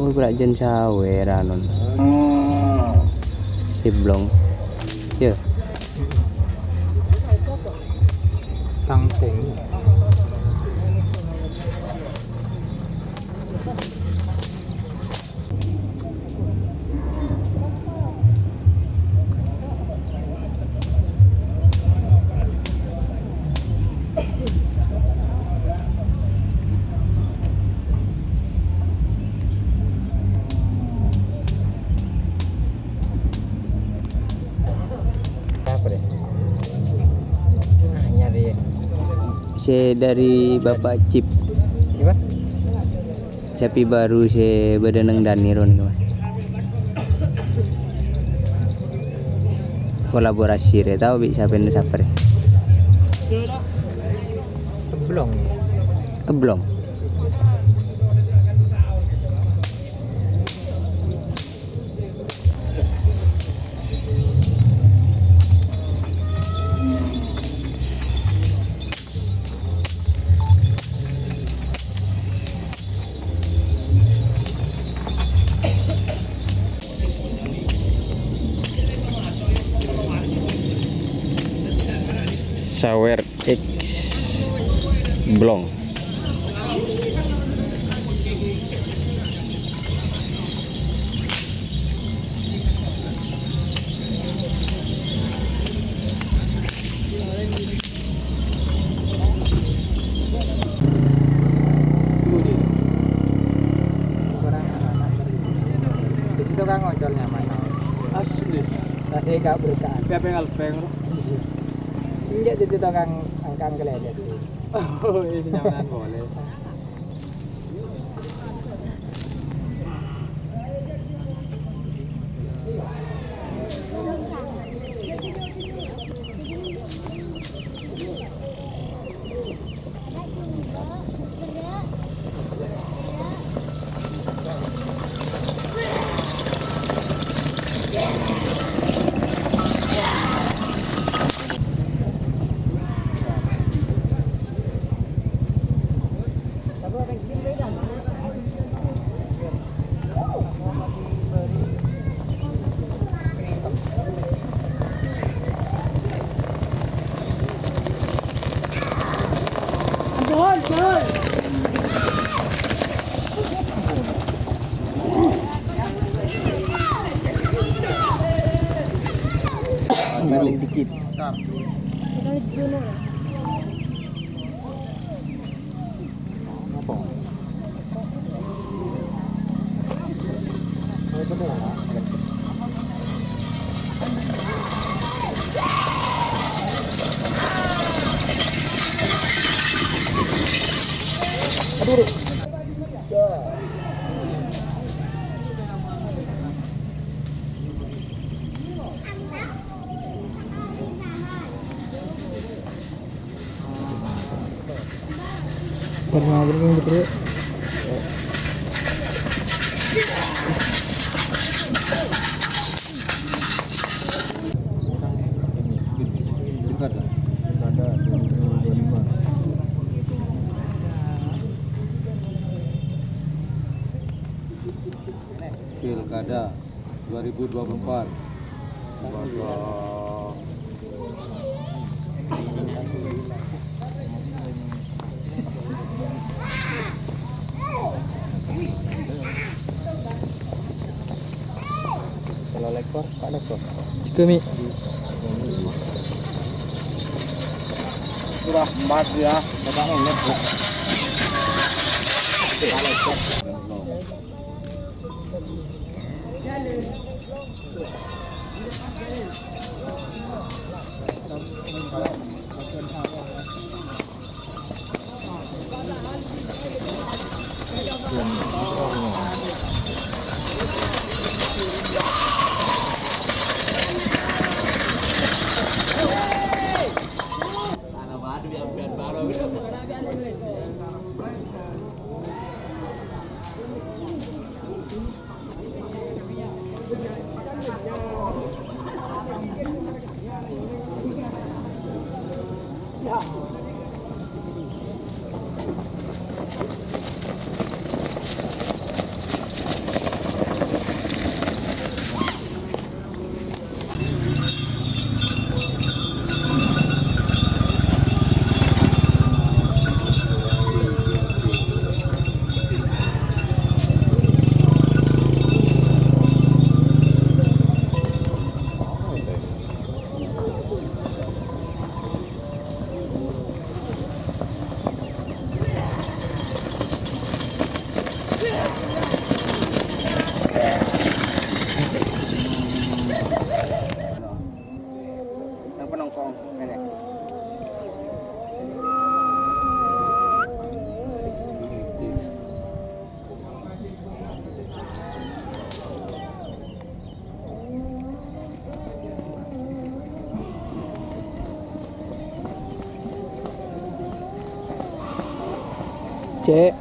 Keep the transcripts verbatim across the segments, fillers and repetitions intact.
Kerajaan sawer, anu. Siblong. Ya. Tangteng. Apa deh? Anyar ya. Sè dâri Bapak Cip. Gimana? Sapi baru sè bâdâ neng Danir nèko, Mas. Kolaborasi rè, tao bi' sapèna sapè rè? Eblong. Eblong. Sawer X Blong. Itu kan ngocor nyaman. Asli. Tadi gak berkah. Siapa yang ngelpeng, bro? Enggak, jadi tukang angkang keledet. Oh, ini nyaman boleh. Paling dikit. Pernah, pernah, betul. Pilkada. Pilkada dua ribu dua puluh lima. Pilkada dua ribu dua puluh empat. Kalau lekor, Pak Lekor. Sika, Mi. Surah Mas ya, Bapak Lelet. Pak Lekor. Cek.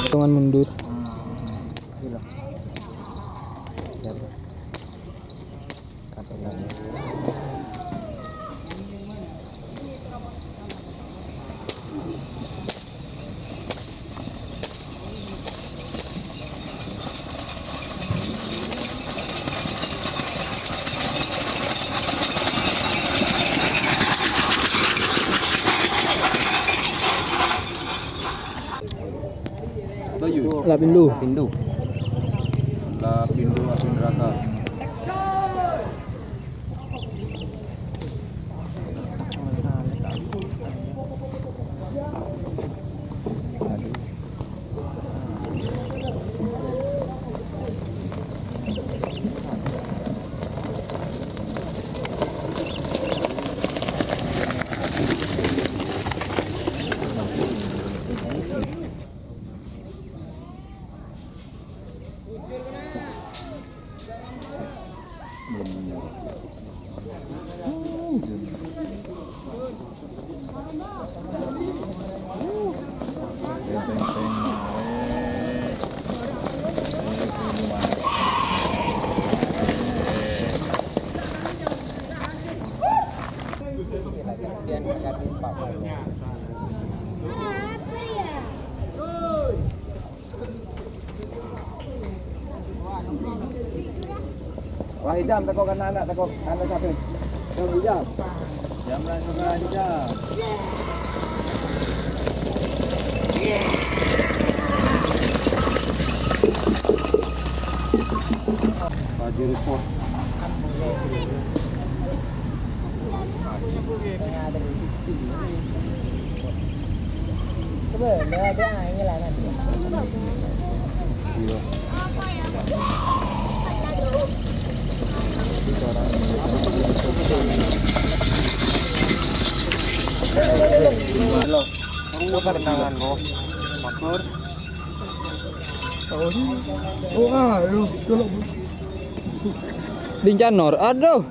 Potongan mundur. Toju. Lapindu. Lapindu. Lapindu api neraka. Wah, Hijam, teko kana ana', teko ana' sapi. Jam Hijam. Jam langsung aja. Pajero Sport. Halo. Apa kenangan lo? Matur. Oh, ah, lu, kalau Bincanor, aduh.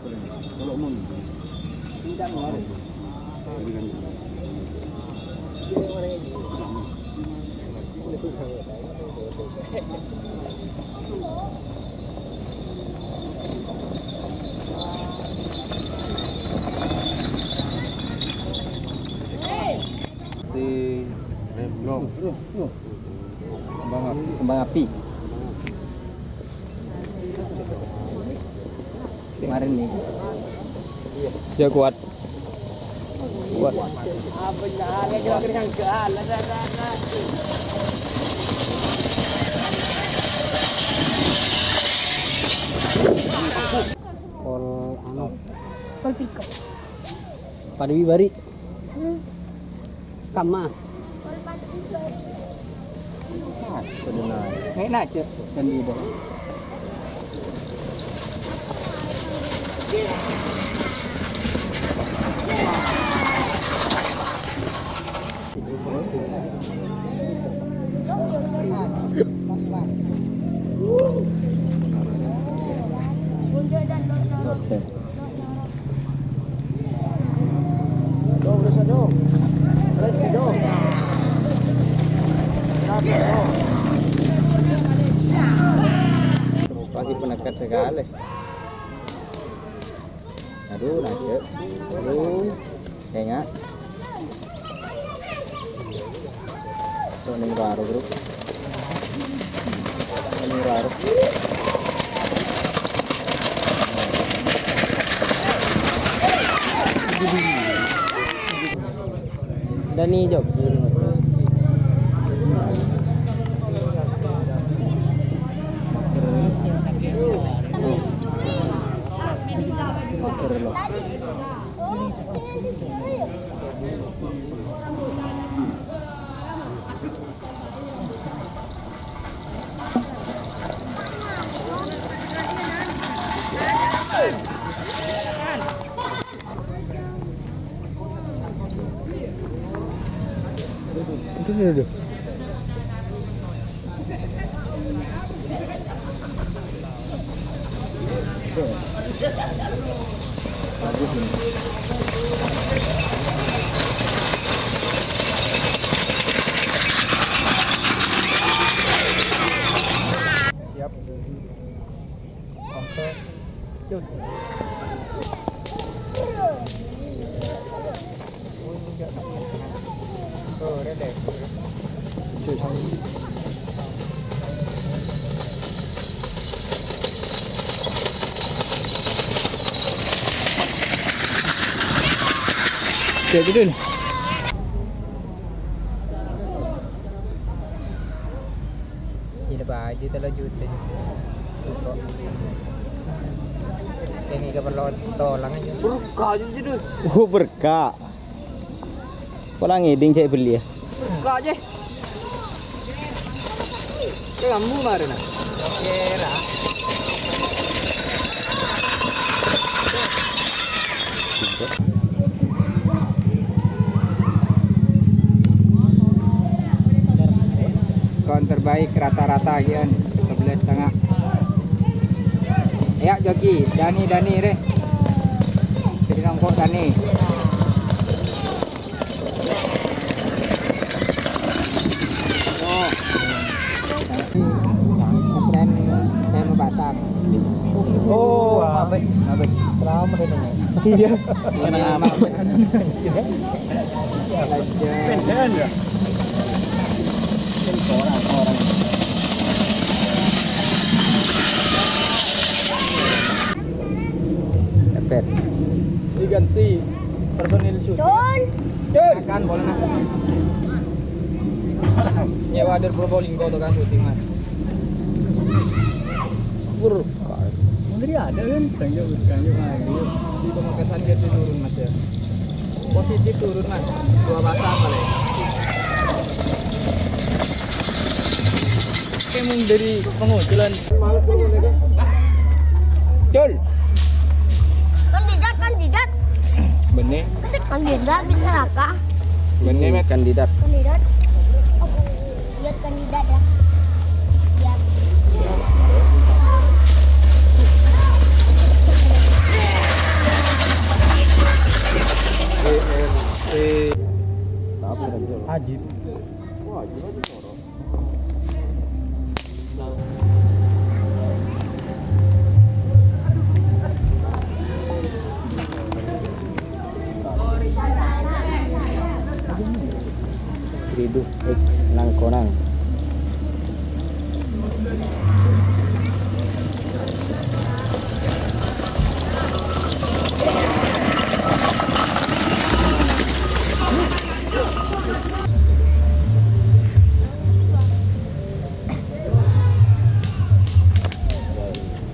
Di Remblong. Kembang api. Kembang api. Kemarin nih. Ya, kuat. Kuat. Pol, anu. Pol piko. Padewi bari. Hmm. Kamma? Enak aja dan gitu. Lagi peneket sekali. Aduh, najek. Aduh, enggak. Kok ning raro, Bro? Ning raro. Dani jogging. Aduh, aduh, aduh. Siap. Oke. Cus. Tuh, udah deh. Cus. Cek dulu. Gila, baju tello juta. Cukup. Ini keperluan tolong aja. Berkah aja sih, Dul. Oh, berkah. Pola ngedhing cek beli ya. Berkah aja. Cek kamu kemarin, ah. Kira. Skor terbaik rata-rata gian, sebelas setengah. Ya, joki, Dani, Dani, re. Jadi nongkok Dani. Oh. Keren, saya mau pasang. Oh, habis, habis. Selamat ini. Iya. Ini habis. Aja. Pindahan ya? Orang-orang. Epet. Diganti personil syuting. Cun. Cun. Kan boleh nah. Nyewa dari Probolinggo tuh kan syuting, Mas. Wur. Mungkin ada kan, kanjo, kanjo, kanjo. Di Pamekasan dia tuh turun, Mas, ya. Positif turun, Mas. Dua pasang paling. Kayak mau dari pengucilan. Cul. Kandidat, kandidat. Bener. Kandidat di neraka. Bener, Met. Kandidat. Kandidat. Oh, lihat kandidat ya. Lihat. Ajib. Ridho X Nangkonang.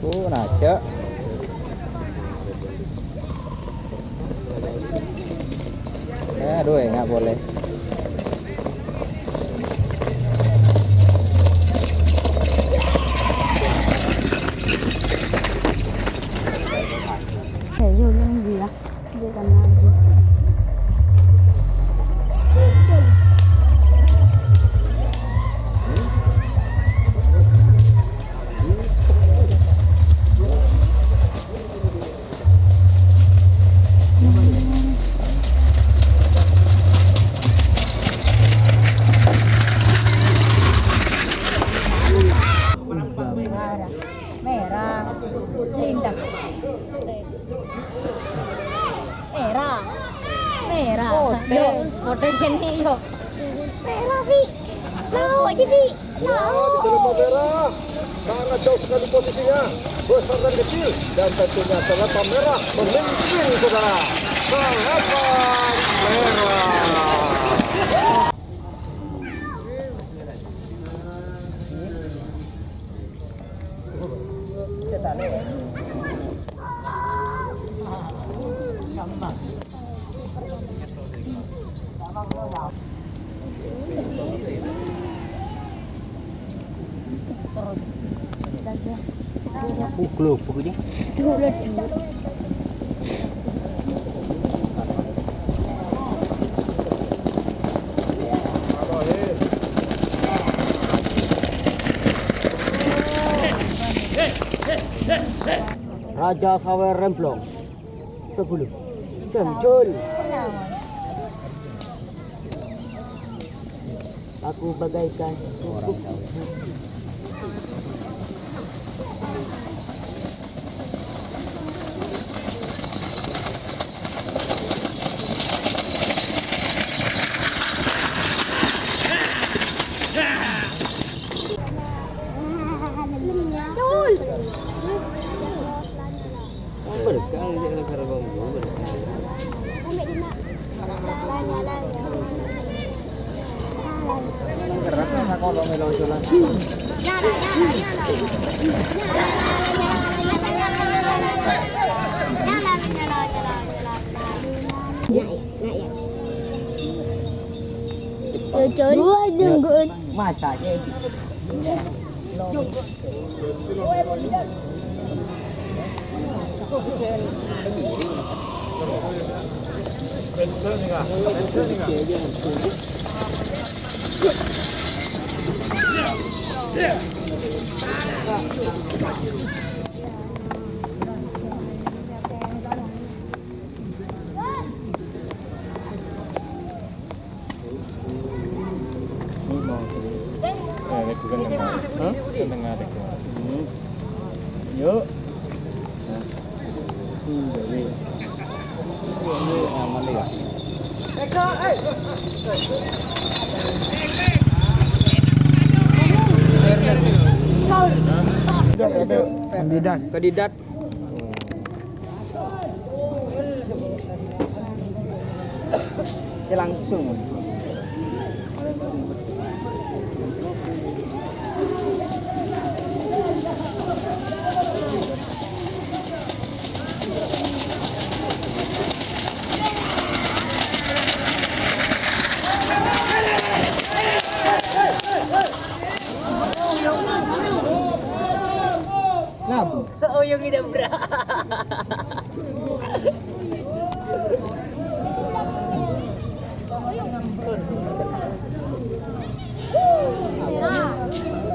Oh, naca. Aduh, enggak boleh. Eh, yuk, yuk, yuk, ya. Merah. Linda. Merah. Merah. Putih. Yo, putih gini, yo. Merah, Pi. Tahu aja, Pi. Wah, di sana merah. Sangat jauh sekali posisinya. Besar dan kecil. Dan tentunya sangat merah. Memimpin, saudara. Delapan merah. Ugluk, pokoknya. Raja Sawer Remblong. Sepuluh. Sendul. Aku bagaikan orang tahu. Dua jenggot. Masa sih? Yuk. Nah. Hmm, jadi. Ini aman ya. Kandidat. Kandidat. Langsung. Oyong ini, Bra.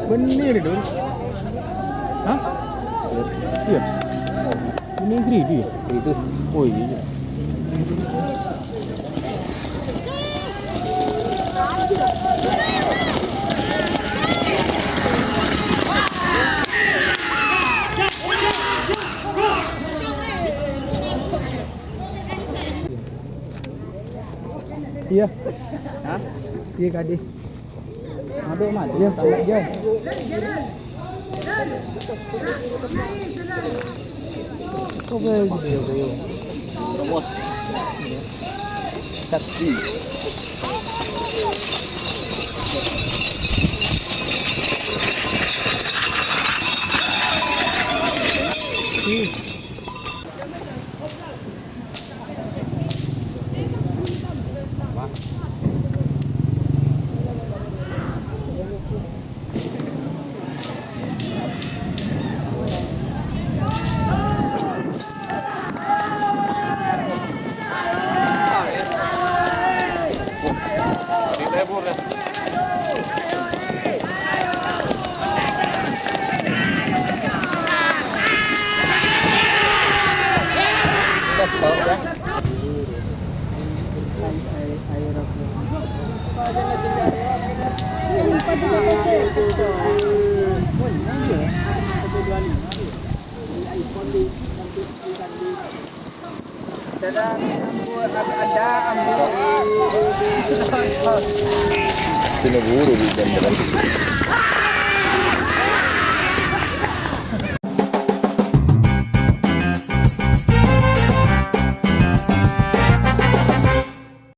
Bener itu. Hah? Iya. Ini three D ya? Itu. Oh iya. Iya. Hah? Iya, Kak, di. Aduh, Mas. Iya, iya. Apa yang gitu? Terus. Saksi. Sini buru di jam berapa?